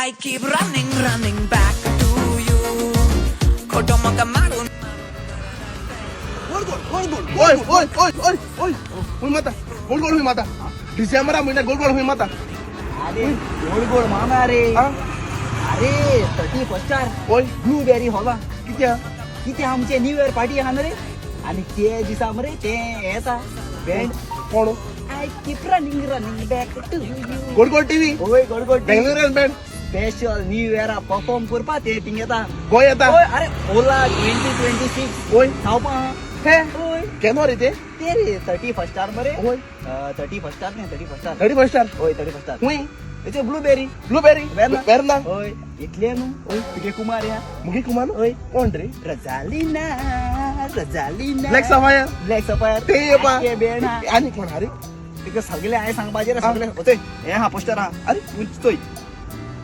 I keep running, running back to you. खोटो म्हाका मारून. ओय ओय ओय ओय ओय, हुई माता, गोड गोड हुई माता. डिसेंबरा म्हयन्यात गोड गोड हुई माता. अरे, गोड गोड मामा रे. हा? अरे, 31 स्टार ओय. ब्लूबेरी हॉला. किती हा? किती आमचे न्यू इयर पार्टी आहा रे आणि ते दिसा मरे ते येता बँड. कोण? I keep running, running back to you. गोड गोड टीव्ही. होय, गोड गोड. Bangalore band. Special new year perform करपा ते थिंग येता. गोंय येता? होय, अरे, ओला 2026. ओय. धांवपा. हे? होय. केन्ना रे ते? ते रे 31 स्टार मरे. होय. 31 स्टार न्ही, 31 स्टार. 31 स्टार. होय, 31 स्टार. हुई? तेचे ब्लूबेरी. ब्लूबेरी. वेर्ना. वेर्ना. होय, इतले न्हू तुगे कुमार या. मुगे कुमार? होय. कोण रे? रजालिना, Rosalina. Black sapphire. Black sapphire. ते येपा. बेण हा. आनी कोण हा रे? तुका सगळे हांवें सांगपाचें रे, सगळे होते हे हा पोस्टर हा. अरे. उंच तोय.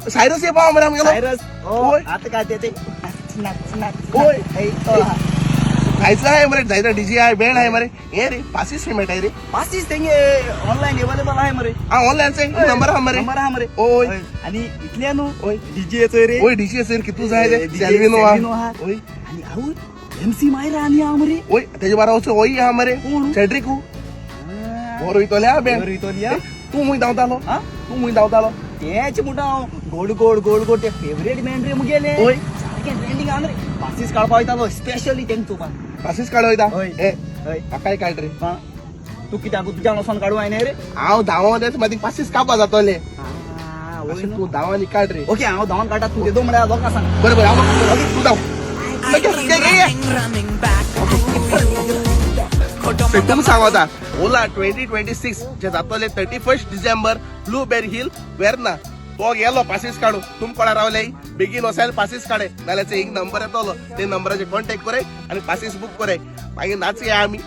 सायरस येपा मरे आमगेलो. सायरस. होय. आता काय ते नाच नाच नाच. होय. ऐ, तो हा. जायचं आहे मरे, जायचं. डीजे आहे, बँड आहे मरे. हे रे, पासीस पेमेंट आहे रे. पासीस तेंगे ऑनलाईन अवेलेबल आहे मरे. हा, ऑनलाईन नंबर हा मरे. नंबर हा मरे. ओय. आणि इतल्या न्हू ओय. डीजे येतोय रे. ओय, डीजे असेल कितू जाय रे. DJ सेल्विनो हा. सेल्विनो हा. ओय. आणि आऊ एमसी मायरा आणि हा मरे. ओय, तेजे बारा ओय हा मरे. कोण? सेड्रिक. बोर वयतोले हा बँड. बोर वयतोली हा. तूं मुय धांवतालो? हा? तूं मुय धांवतालो? तेच म्हणटा हांव, गोड गोड गोड गोड ते फेवरेट बँड रे मुगेले. ओय. सारकें ट्रेंडिंग आहा रे. पासीस काडपा वयतालो स्पेशली तेंक चोवपाक. पासीस काड वयता? हय. ए. हय. म्हाकाय काड रे. हा. तूं कित्याक तुज्यान वचोन काडू हांवें रे? हांव धांवो, मागीर पासीस कापा जातोले. अशें तूं धांव आनी काड रे. ओके, हांव धांवन काडटा. तूं येदो म्हळ्यार लोकांक सांग. बरें बरें, हांव, तूं धांव. I keep running, running back to you. खोटो म्हाका तुमकां सांगता, ओला 2026 जे जातोले 31 डिसेंबर, ब्लूबेरी हिल, वेर्ना. तो गेलो पासीस काडू. तुम कोणा रावले, बेगीन वसायल पासीस काडे, नाल्यार एक नंबर येतलो, ते नंबराचेर कॉन्टेक्ट करे आनी पासीस बूक करे. मागीर नाचया आमी.